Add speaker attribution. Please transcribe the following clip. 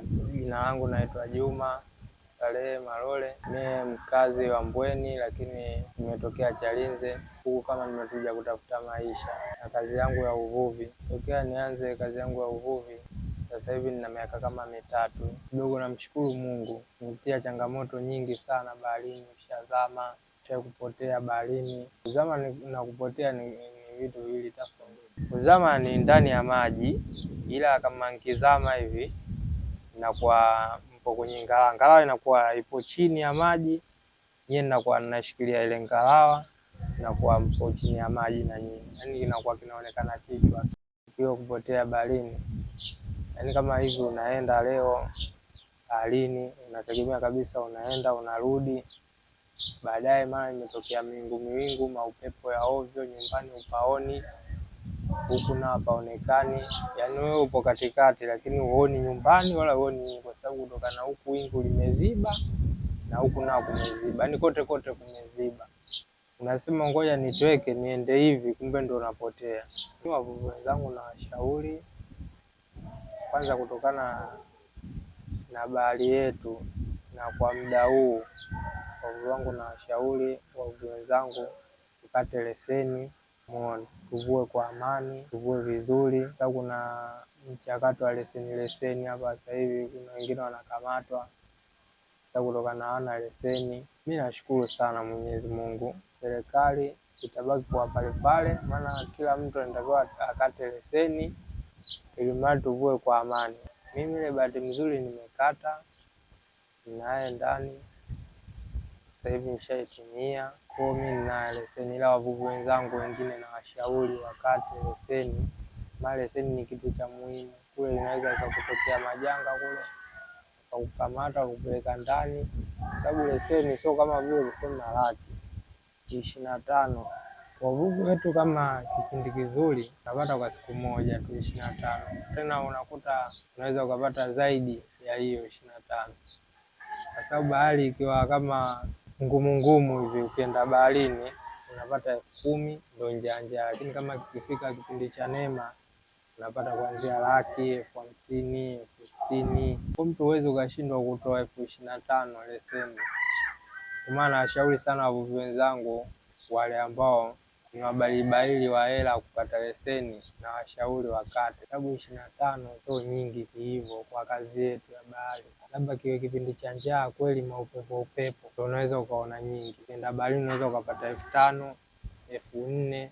Speaker 1: Jina langu naitwa Juma Salehe Malole, mimi mkazi wa Mbweni, lakini nimetokea Chalinze huku kama nimekuja kutafuta maisha na kazi yangu ya uvuvi. Tokea nianze kazi yangu ya uvuvi sasa hivi nina miaka kama 3 kidogo. Namshukuru Mungu, nimepitia changamoto nyingi sana baharini, ushazama, kupotea baharini. Kuzama na kupotea ni vitu viwili tofauti. Kuzama ni ndani ya maji, ila kama nkizama hivi inakuwa mpo kwenye ngalawa, ngalawa inakuwa ipo chini ya maji, nyie nakuwa nashikilia ile ngalawa, nakuwa mpo chini ya maji na nyie, yaani inakuwa kinaonekana kichwa. Hiyo kupotea baharini, yaani kama hivi unaenda leo baharini, unategemea kabisa unaenda unarudi baadaye, mara imetokea miwingu miwingu, maupepo ya ovyo, nyumbani upaoni huku na hapaonekani, yaani wewe upo katikati, lakini huoni nyumbani wala huoni, kwa sababu kutokana huku wingu limeziba na huku nao kumeziba, yaani kote kote kumeziba. Unasema ngoja nitweke niende hivi, kumbe ndo unapotea. Wavuvi wenzangu nawashauri kwanza, kutokana na bahari yetu na kwa muda huu, wavuvi wangu nawashauri wavuvi wenzangu tukate leseni muone tuvue kwa amani, tuvue vizuri. Sasa kuna mchakato wa leseni leseni hapa sasa hivi, kuna wengine wanakamatwa sasa kutokana hawana leseni. Mi nashukuru sana Mwenyezi Mungu, serikali itabaki kuwa pale pale, maana kila mtu anatakiwa akate leseni ili mradi tuvue kwa amani. Mimi ile bahati mzuri nimekata, ninaye ndani sasa hivi nishaitumia. Kwa hiyo mimi nina leseni, ila wavuvi wenzangu wengine nawashauri wakate leseni, maana leseni ni kitu cha muhimu. Kule inaweza kutokea majanga kule, wakakukamata kupeleka ndani, kwa sababu leseni sio kama vile kusema laki 25. Wavuvi wetu kama kipindi kizuri unapata kwa siku moja tu 25, tena unakuta unaweza ukapata zaidi ya hiyo 25, kwa sababu bahari ikiwa kama ngumu ngumu hivi, ukienda baharini unapata 10,000 ndo njaa, lakini kama kikifika kipindi cha neema unapata kuanzia laki, 50,000, 60,000. Kwa mtu huwezi ukashindwa kutoa 25,000 leseni. Kwa maana nawashauri sana wavuvi wenzangu wale ambao ni wabalibaili wa hela kupata leseni, na washauri wakate, sababu 25 sio nyingi hivyo kwa kazi yetu ya bahari. Labda kiwe kipindi cha njaa kweli, maupepo upepo, ndio unaweza ukaona nyingi. Ukienda baharini unaweza ukapata 5,000, 4,000.